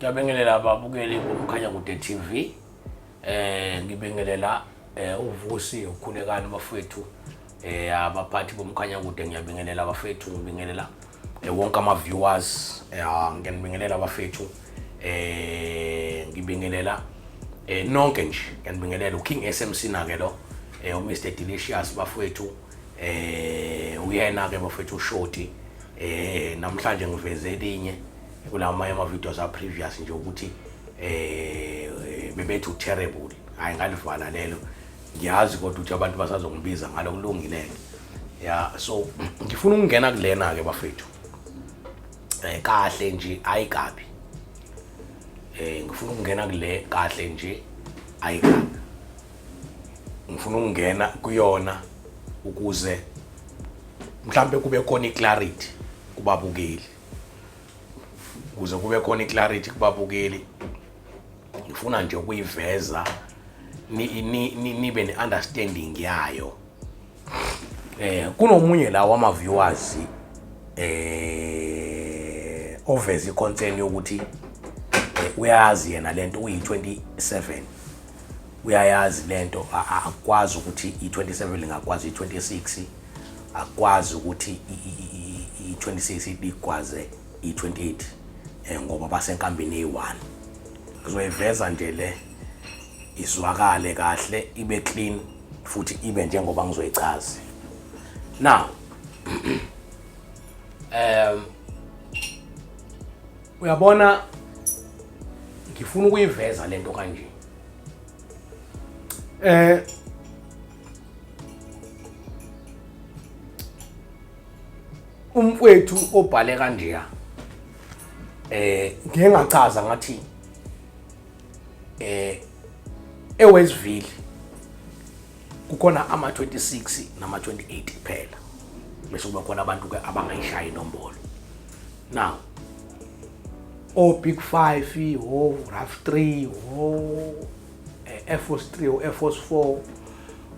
Ngiyabingelela ababukeli boMkhanyakude TV. Ngibingelela uVusi uKhulekani bafethu, abaphathi boMkhanyakude, ngiyabingelela bafethu, ngibingelela wonke ama viewers, ngiyanibingelela bafethu, ngibingelela nonke nje, ngiyanibingelela. uKing SMC nake lo, uMr Delicious bafethu, uyena ke bafethu uShoti. Namhlanje ngiveze elinye kulamanye ama videos a previous nje ukuthi bebethi terrible, hayi ngalivala lelo, ngiyazi kodwa ukuthi abantu basazongibiza ngalo, kulungile ya. So ngifuna ukungena kulena ke bafethu, kahle nje, hayi kabi, ngifuna ukungena kule kahle nje, hayi kabi, ngifuna ukungena kuyona ukuze mhlambe kube khona iclarity kubabukeli, ukuze kube khona iclarity kubabukeli. Ngifuna nje ukuyiveza nibe ne-understanding yayo. Kunomunye la wama viewers oveza iconcern yokuthi uyazi yena lento uyi-27, uyayazi lento, akwazi ukuthi i-27 lingakwazi i-26, akwazi ukuthi i-26 ikwaze i-28, ngoba basenkambini eyi-1. Ngizoyiveza nje le izwakale kahle, ibe clean futhi ibe njengoba ngizoyichaza. Now uyabona, ngifuna ukuyiveza lento kanje. Umfwethu obhale kanjeya, ngike ngachaza ngathi eWestville kukhona ama-26 nama-28 kuphela, bese kuba khona abantu ke abangayishayi inombolo. Now o Big 5, o Rough 3, o Air Force 3, o Air Force 4,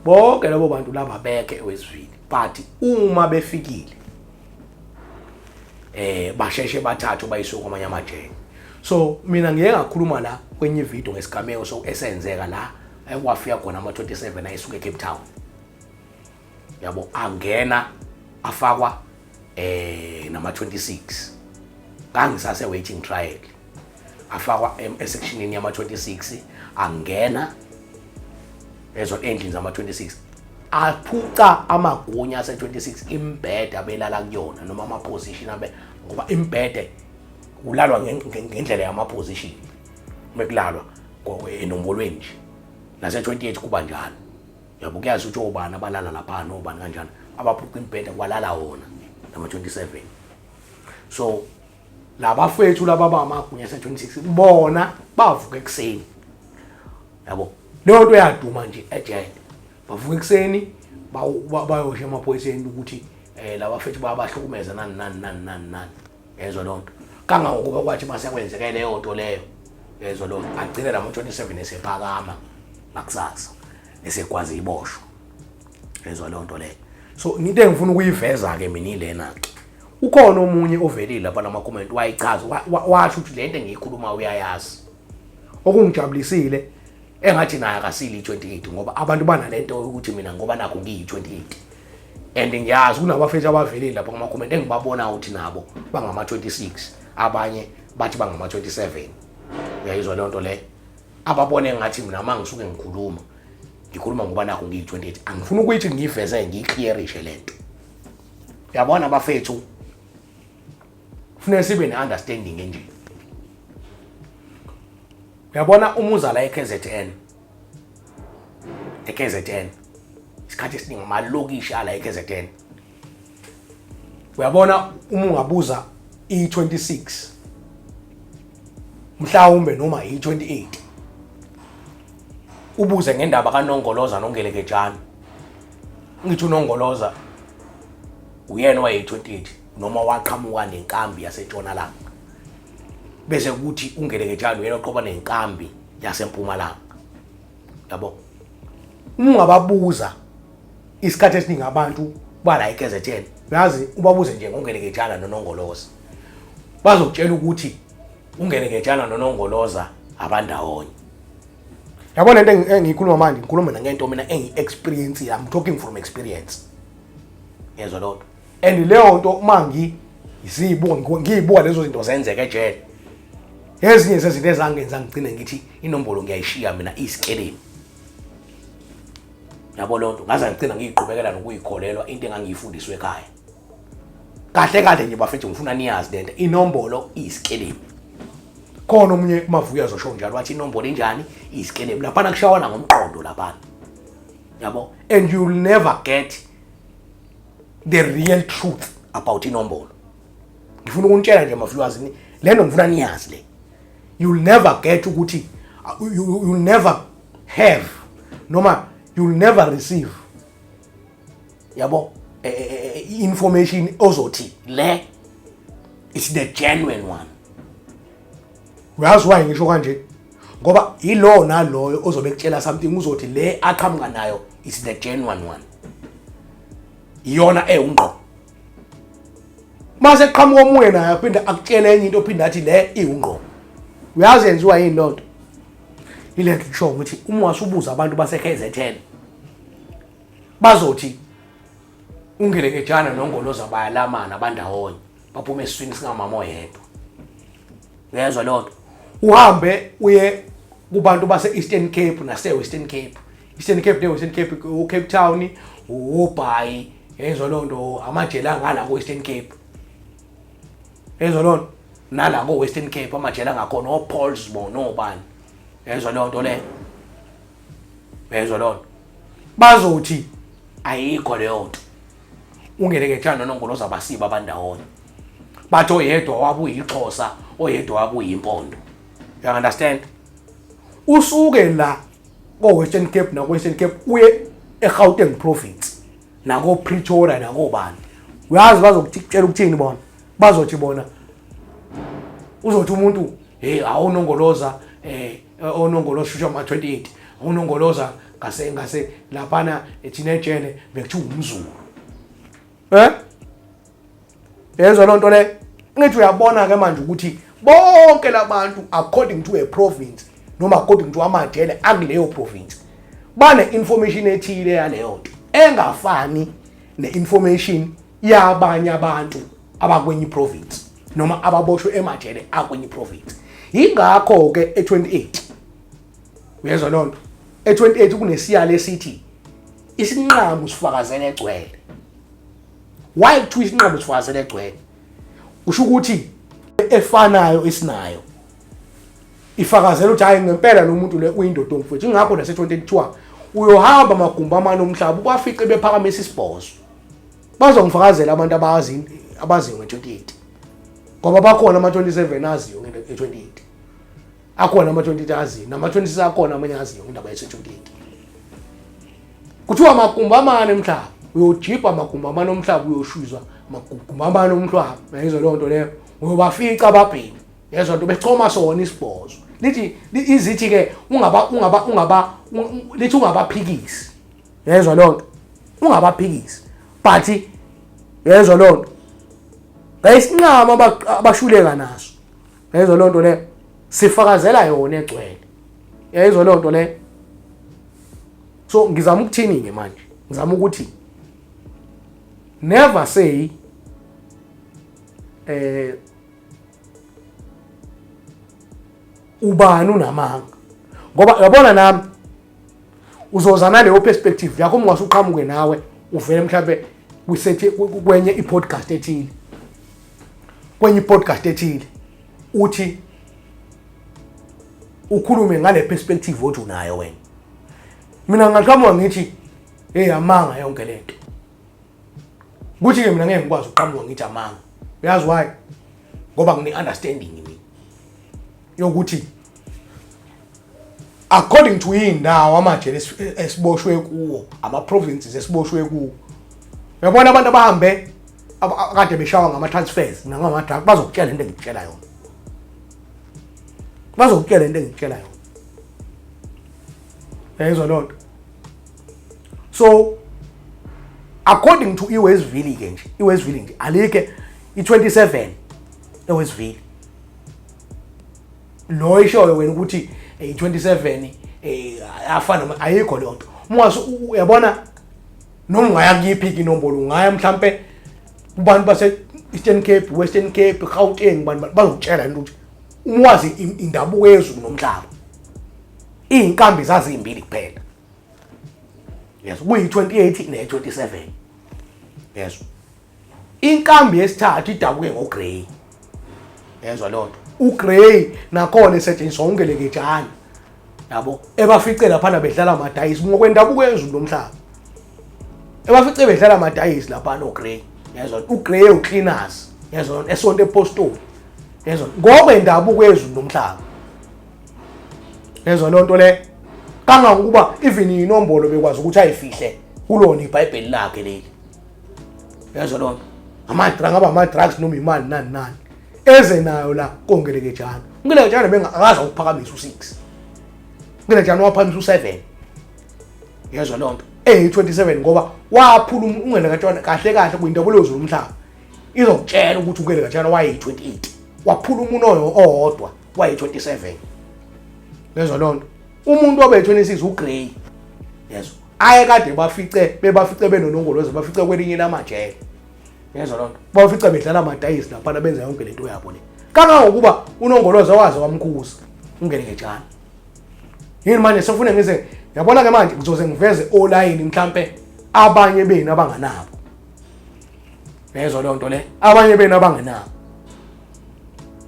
bonke labo bantu laba beke eWestville, but uma befikile basheshe bathathwe bayiswe kwamanye amajele. So mina ngiye ngakhuluma la kwenye video ngesigameko so esenzeka la ekwafika khona ama-27 ayisuka eCape Town, yabo, angena afakwa nama-26, ngangisase waiting trial, afakwa esectionini yama-26, angena ezo endlini zama-26, aphuca amagunya ase-26 imbhede abelala kuyona noma ama-position abe, ngoba imbhede kulalwa ngendlela yama-position mekulalwa enombolweni nje, nase-28 kuba njalo, yabo, kuyazi ukuthi obani abalala lapha nobani kanjani, abaphuca imbhede kwalala wona nama-27. So labafethu laba bamagunya ase-26 bona bavuka ekuseni, yabo, leyo nto yaduma nje ejele, bavuka ekuseni bayosho emaphoyiseni ukuthi labafethu bayabahlukumeza nani nani nani nani nani, yezwa loo nto, kangangokuba kwathi masekwenzeke leyo nto leyo, yezwa loo nto, agcine lama-27 esephakama ngakusasa esekwazi iboshwa, yezwa leyo nto leyo. So into engifuna ukuyiveza-ke mina ilena-ke, ukhona omunye ovelile lapha nama-comment wayichaza, washo ukuthi le nto engiyikhuluma uyayazi, okungijabulisile engathi naye akasile i-28, ngoba abantu banalento yokuthi mina ngoba nakho ngiyi-28, and ngiyazi kunabafethu abavelile lapha kuma-comment engibabona ukuthi nabo bangama-26, abanye bathi bangama-27, uyayizwa leyo nto leyo, ababone ngathi mina uma ngisuke ngikhuluma ngikhuluma ngoba nakho ngiyi-28. Angifuni ukuthi ngiyiveze, ngiyiclearishe le nto. Uyabona bafethu, kufuneka sibe ne-understanding enje. Uyabona umuza la e-KZN, e-KZN isikhathi esiningi amalokishi ala e-KZN, uyabona uma ungabuza i-26 mhlawumbe noma i-28, ubuze ngendaba kaNongoloza noNgelekejane, ngithi uNongoloza uyena owayeyi-28 noma waqhamuka nenkambi yaseNtshonalanga, bese kuthi uNgelekejane uyena oqoba nenkambi yaseMpumalanga, yabo. Uma ungababuza isikhathi esiningi abantu bala eKZN, uyazi, ubabuze nje ngoNgelekejana noNongoloza, bazokutshela ukuthi Ungeleketshana noNongoloza abandawonye. Yabona into engiyikhuluma manje, ngikhuluma ngento mina engi-experience, I'm talking from experience. Yezwa loo nto. And leyo nto uma ngizibuka, ngiyibuka lezo zinto zenzeka ejele, ezinye zezinto ezangenza ngigcine ngithi inombolo ngiyayishiya mina iyisikelemu. Yabo loo nto, ngaze ngigcina ngiyiqhubekela nokuyikholelwa into engangiyifundiswe ekhaya. Kahle kahle nje bafethu, ngifuna niyazi lento, inombolo iyisikelemu. Khona omunye uMavuya azosho njalo, wathi inombolo injani, iyisikelemu. Laphana kushawana ngomqondo laphana, yabo, and you'll never get the real truth about inombolo. Ngifuna ukunitshela nje ma-viewers, le nto ngifuna niyazi le, you'll never get ukuthi you'll never have noma you'll never receive, yabo, information ozothi le it's the genuine one. Uyazi why ngisho kanje? Ngoba yilowo naloyo ozobe kutshela something uzothi le aqhamuka nayo is the genuine one, iyona ewungqo. Mase qhamuka omunye naye aphinde akutshele enye into, ophinde athi le iwungqo. Uyazi yenziwa yini lonto? Ile nto ngisho ukuthi uma wasubuza abantu base KZN bazothi ungelekejana nongoloza bayalamana, bandawonye, baphuma esiswini singamama oyedwa. Uyezwa loo nto? Uhambe uye kubantu base-Eastern Cape nase-Western Cape, Eastern Cape ne-Western Cape, u-Cape Town, uBhayi, yezwa loo nto, amajele angala ko-Eastern Cape, yezwa loo nto, nala ko-Western Cape amajele angakhona, o-Pollsmoor nobani, yezwa loo nto leyo, yezwa loo nto, bazothi ayikho leyo nto. Ungeleketshana nonongoloza basiba abandawonye, bathi oyedwa wabo uyixhosa, oyedwa wabo uyimpondo. You understand? Usuke la ko-Western Cape nako-Eastern Cape uye eGauteng province nako-Pretoria nakobani, uyazi bazokutshela ukuthini bona? Bazothi bona, uzothi umuntu, hey, awunongoloza onongoloza shusha ama 28, unongoloza ngase laphana ethina ejele bekuthiwa umZulu. Yezwa lonto le? Ngithi uyabona ke manje ukuthi bonke labantu according to a province noma according to amajele akuleyo province bane information ethile yaleyo nto engafani ne-information yabanye abantu abakwenye province noma ababoshwe emajele akwenye province. Yingakho ke e28, uyezwa lonto, e28 kunesiyalo esithi isinqamu sifakazele egcwele. Why kuthiwa isinqamu sifakazele egcwele? Kusho ukuthi efanayo esinayo ifakazela ukuthi hayi, ngempela lo muntu le uyindoda omfowethu. Ingakho nase-28 kuthiwa uyohamba amagumbi amane omhlaba ubafice bephakamisa isibhozo. Bazongifakazela abantu abazi, abaziyo nge-28, ngoba bakhona ama-27 aziyo nge-28, akhona ama-28 aziyo, nama-26 akhona amanye aziyo ngendaba yase-28. Kuthiwa amagumbi amane emhlaba, uyojibha amagumbi amane omhlaba, uyoshuzwa amagumbi amane omhlaba, yayizwa leyo nto leyo, uyobafica ababhemi, yezwa nto, bechoma sona isibhozo. Lithi izithi-ke ungaba ungaba ungaba lithi ungabaphikisi, yezwa leyo nto, ungabaphikisi, but yezwa leyo nto, ngayisinqama abashuleka naso, yezwa leyo nto leyo, sifakazela yona egcwele, yayizwa leyo nto leyo. So ngizama ukuthini-ke manje? Ngizama ukuthi never say ubani unamanga, ngoba uyabona nami uzoza naleyo perspective yakho, uma ungase uqhamuke nawe uvele mhlambe kwisethi kwenye i-podcast ethile, kwenye i-podcast ethile, uthi ukhulume ngale perspective othi unayo wena. Mina ngaqhamuka ngithi hey, amanga yonke lento. Kuthi ke mina ngeke ngikwazi ukuqhamuka ngithi amanga. Uyazi why? Ngoba ngine understanding mina yokuthi according to indawo amajele esiboshwe kuwo, ama provinces esiboshwe kuwo, uyabona abantu abahambe akade beshawa ngama transfers nangama drug bazokutshela into engikutshela yona, bazokutshela into engikutshela yona, yayizwa loo nto. So according to iWestville ke nje, iWestville nje alike i27 eWestville. Lo ishoyo wena ukuthi 27 afana ayikho leyo nto. Uma uyabona noma ungaya kuyiphi inombolo, ungaya mhlampe kubantu base Eastern Cape, Western Cape, Gauteng, bantu bazokutshela into ukuthi uma wazi indabuko yezulu nomhlaba, iy'nkambi zazimbili kuphela. Yes, kuyi-28 ne-27. Yes, inkambi yesithathu idabuke ngogrey. Yezwa leyo nto, ugrey nakhona isetshenziswa ungelekejane, yabo, ebafice laphana bedlala amadayisi ngokwendabuko yezulu nomhlaba, ebafice bedlala amadayisi laphana ogrey. Yezwa, ugrey ucleaners, yezwa, esonto epostoli, yezwa, ngokwendabuko yezulu nomhlaba. Yezwa leyo nto le, kangangokuba even inombolo bekwazi ukuthi ayifihle kulona iBhayibheli lakhe leli. Yezwa leyo nto, ama-drug ngaba ama-drugs noma imali nani nani eze nayo la kongelekejana. Ungelekejana bengakaza ukuphakamisa u-6, ungelekejana waphakamisa u-7. Yezwa leyo nto, eyi-27, ngoba waphula ungelekejana kahle kahle kwindabulo yomhlaba izokutshela ukuthi ungelekejana wayeyi-28, waphula umuntu owodwa waye-27. Yezwa leyo nto, umuntu wabe-26 ugrey. Yezwa, aye kade bafice bebafice benonongoloza, bafice kwelinye lamajele. Yezwa loo nto, bafice bedlala amadayisi laphana, benza yonke lento yabo le, kangangokuba unongoloza waze wamkhuza ungelekejana. Yini manje sefune ngize yabona-ke manje ngizoze ngiveze olayini mhlampe abanye benu abanganabo. Yezwa leyo nto le, abanye benu abangenabo,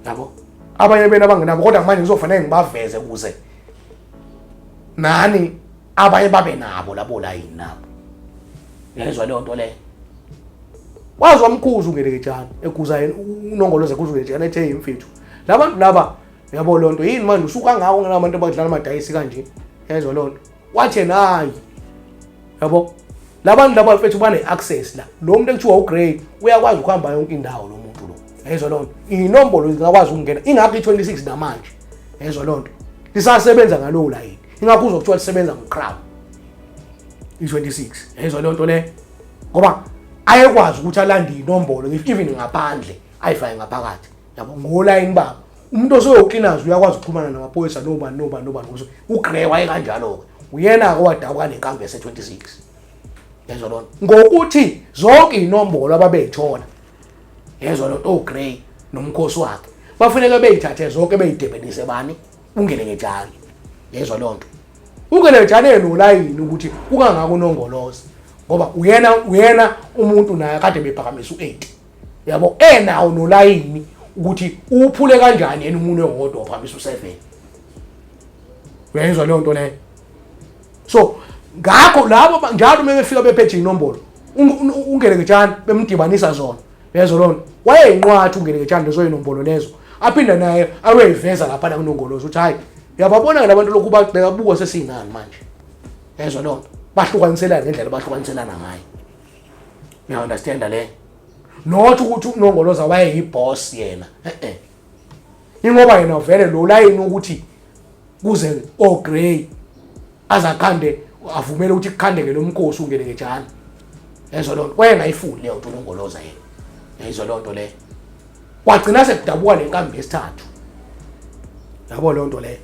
yabo, abanye benu abangenabo, kodwa manje ngizofanele ngibaveze ukuze nani abanye babe nabo labo layini nabo. Yezwa leyo nto leyo, wazi wamkhuza ungelekejana ekhuza yena unongoloza, ekhuza ungelekejana ethe imfethu labantu laba, yabo loo nto. Yini manje usuka ngako ngalabantu abadlala amadayisi kanje? Yezwa loo nto, wathi yena hayi, yabo, labantu laba mfethu bane-access la. Lo muntu ekuthiwa ugrey uyakwazi ukuhamba yonke indawo lo muntu lo. Yezwa loo nto, iy'nombolo zingakwazi ukungena, ingakho i-26 namanje, yezwa loo nto, lisasebenza ngalowo layini, ingakho uzokuthiwa lisebenza ngocrown i-26. Yezwa leyo nto le, ngoba ayekwazi ukuthi alande iy'nombolo even ngaphandle ayifake ngaphakathi, yabo, ngolayini babo. Umuntu oseyocleaners uyakwazi ukuxhumana namaphoyisa nobani nobani nobani. Ugrey wayekanjalo-ke, uyena-ke owadabuka nenkambi yase-26. Yezwa lona, ngokuthi zonke iy'nombolo ababey'thola, yezwa lona, ogrey nomkhosi wakhe bafuneke bey'thathe zonke bey'debenise bani ungelekejane. Yezwa loo nto, ungelekejane enolayini ukuthi kungangako unongoloza, ngoba uyena uyena umuntu naye kade bephakamisa u-8, yabo, enawo nolayini ukuthi uphule kanjani yena umuntu owodwa waphakamisa u-7. Uyayizwa leyo nto leyo? So ngakho labo njalo uma befika bephethe inombolo ungelekejane bemdibanisa zona, lezo lona wayeyinqwathi ungelekejane lezo inombolo lezo, aphinda naye ayoyiveza lapha kunongoloza ukuthi hayi, uyababona labantu lokhu bagxeka, buka sesinani manje. Yezwa loo nto, bahlukaniselana ngendlela bahlukaniselana ngayo. Uya-understanda le? Not ukuthi unongoloza wayeyiboss yena, eh, ingoba yena vele lo layini ukuthi kuze ogrey azakhande avumele ukuthi kukhandeke lo mkhosi ungelekejana. Yezwa loo nto, wayengayifuni leyo nto unongoloza yena. Yayizwa leyo nto leyo, kwagcina sekudabuka le nkambi yesithathu, yabo leyo nto leyo.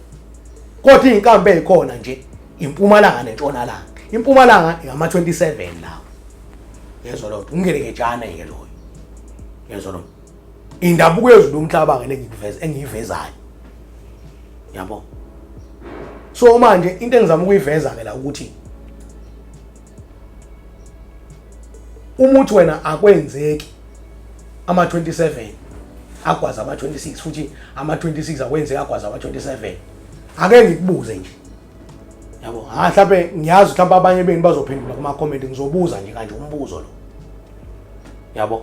Kodwa iy'nkambi ey'khona nje impumalanga nentshonalanga. Impumalanga ngama-27 lawo. Yezwa loo nto, ungelekejana-ke loyo. Yezwa loo nto, indabuko yezulu lomhlaba-ke le engiyivezayo, yabo. So manje into engizama ukuyiveza-ke la ukuthi umuthi wena akwenzeki ama-27 agwaza ama-26, futhi ama-26 akwenzeki agwaza ama-27. Ake ngikubuze nje, yabo, ha, mhlawumbe ngiyazi mhlawumbe abanye benu bazophendula kuma-comment. Ngizobuza nje kanje umbuzo lo, yabo,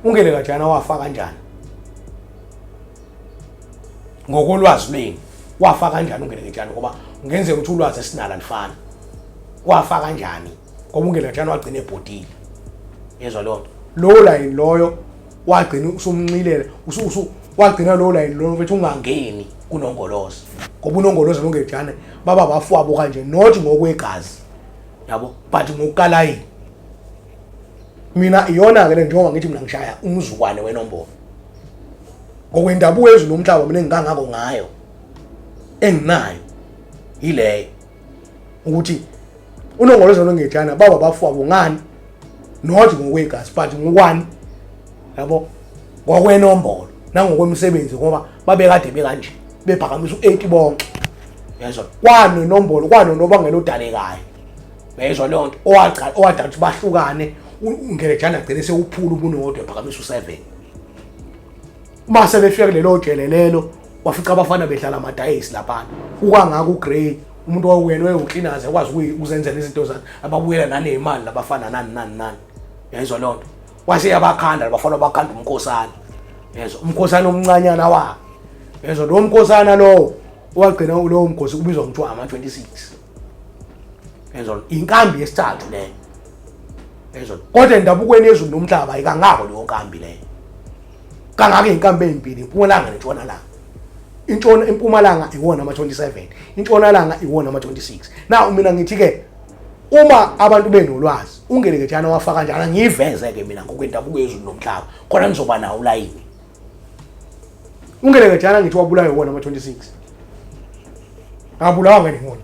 ungene kanjani, wafa kanjani ngokolwazi lwenu? Wafa kanjani ungene kanjani? Ngoba kungenzeka ukuthi ulwazi esinalo alifani. Wafa kanjani? Ngoba ungene kanjani wagcina ebhodile. Yezwa leyo nto, lowo layini loyo wagcina usumnxilela, wagcina lowo layini loyo mfethu ungangeni kunongoloza, ngoba unongoloza nongejane baba bafowabo kanje, not ngokwegazi, yabo, but ngokukalayini. Mina iyona-ke le, njengoba ngithi mina ngishaya umzukwane wenombolo ngokwendabuko yezulu nomhlaba, mina engikangako ngayo. Enginayo yileyo ukuthi uNongoloza noNgejana baba bafowabo ngani, not ngokwegazi but ngokwani, yabo, ngokwenombolo nangokwemisebenzi, ngoba babekade bekanje bephakamisa u-8 bonke, yezwa, kwanenombolo kwanonobangela odalekayo, yezwa leyo nto, owadala ukuthi bahlukane. UNgelejana agcine sewuphula ubunodwa ephakamisa u-7. Uma sebefika kulelo jele lelo, wafica abafana bedlala amadayisi laphana, kukangaka uGrey umuntu wawuyena wayewuklinaze ekwazi ukuzenzela izinto zakhe, ababuyela naney'mali labafana nani nani nani, yayizwa leyo nto. Wase yabakhanda labafana, bakhanda umkhosana, yezwa, umkhosana omncanyana wakhe, yezwa, lowo mkhosana lowo owagcina lowo mkhosi ubizwa ngokuthiwa ama-26, yezwa, inkambi yesithathu leyo, yezwa. Kodwa endabukweni yezulu nomhlaba ayikangako leyo nkambi leyo, kangaka iy'nkambi ey'mbili, impumalanga nentshonalanga. Intshona, impumalanga iwona ama-27, intshonalanga iwona ama-26. Now mina ngithi-ke uma abantu benolwazi, uNgelekejana wafa kanjani, angiyiveze-ke mina ngokwendabuko yezulu nomhlaba, khona nizoba nawo ulayini. UNgelekejana ngithi wabulawa iwona ama-26, akabulawa ngene ngona.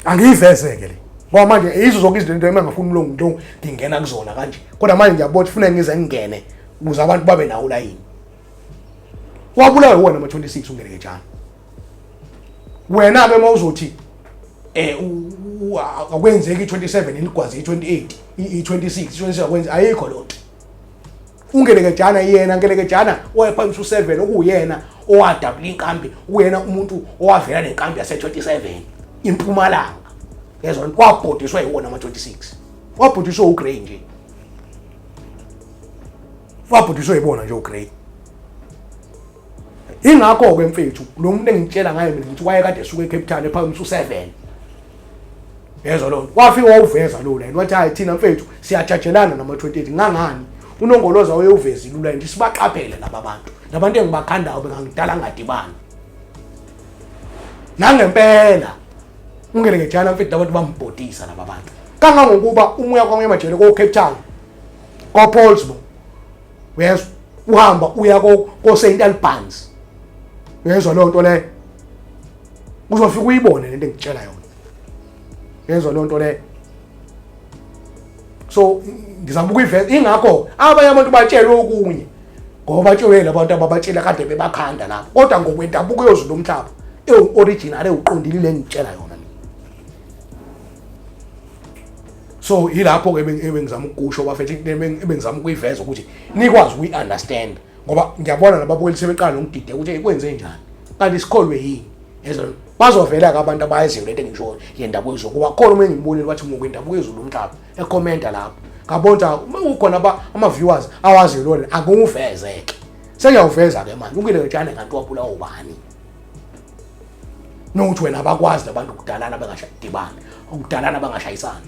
Angiyiveze-ke le ngoba manje yizo zonke izinto into engafuni umlungu nto ngingena kuzona kanje, kodwa manje ngiyabona ukuthi funeka ngize ngingene ukuze abantu babe nawo ulayini. Wabulawa iwona ama-26 uNgelekejana. Wena-ke uma uzothi akwenzeki i-27 iligwaze i-28, i-26, i-26 akwenzi, ayikho loo nto. UNgelekejana yena, Ngelekejana owayephakamisa u-7, okuwuyena owadabula inkambi, uyena umuntu owavela nenkambi yase-27 impumalanga, yezwa, wabhodiswa yiwona ama-26, wabhodiswa uGrey nje, wabhodiswa yibona nje uGrey. Ingakho-ke mfethu lo muntu engitshela ngaye mina ngithi wayekade esuka eCape Town ephakamisa u-7, yezwa loo nto, wafika wawuveza lo line, wathi hayi thina mfethu siyajajelana nama-28 ngangani. UNongoloza wayewuvezile ulayini, sibaqaphele laba bantu, labantu engibakhandayo bengangidala ngadibani. Nangempela uNgelekejana mfethu labantu bambhodisa laba bantu, kangangokuba umuya kwamanye amajele ko-Cape Town, ko-Pollsmoor, uyezwa, uhamba uya ko-St Albans, uyezwa leyo nto leyo, uzofika uyibone lento engitshela yona, uyezwa leyo nto leyo. So ngizama ukuyiveza, ingakho abanye abantu batshelwe okunye, ngoba batshelwe labantu ababatshela kade bebakhanda lapho, kodwa ngokwendabuko yozulu lomhlaba ewu-original ewuqondile le ngitshela yona mina. So yilapho-ke ebengizama ukukusho bafethu, ebengizama ukuyiveza ukuthi nikwazi ukuyi-understand, ngoba ngiyabona nababukeli sebeqala nokudideka ukuthi kwenze njani, kanti sikholwe yini yezwa. Bazovela-ke abantu abayaziyo lento engishoyo yendabuko yezulu, kuba khona uma engimbonile wathi ngokwendabuko yezulu umhlaba ekhomenta lapho, ngabona ukuthi uma kukhona ama-viewers awaziyo lona, akuwuveze-ke, sengiyawuveza-ke manje uNgelekejane kanti wabulawa ubani, nokuthi wena abakwazi labantu ukudalana bengashadibani, ukudalana bangashayisani.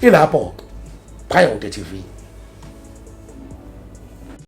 Ilapho-ke phaya kude TV.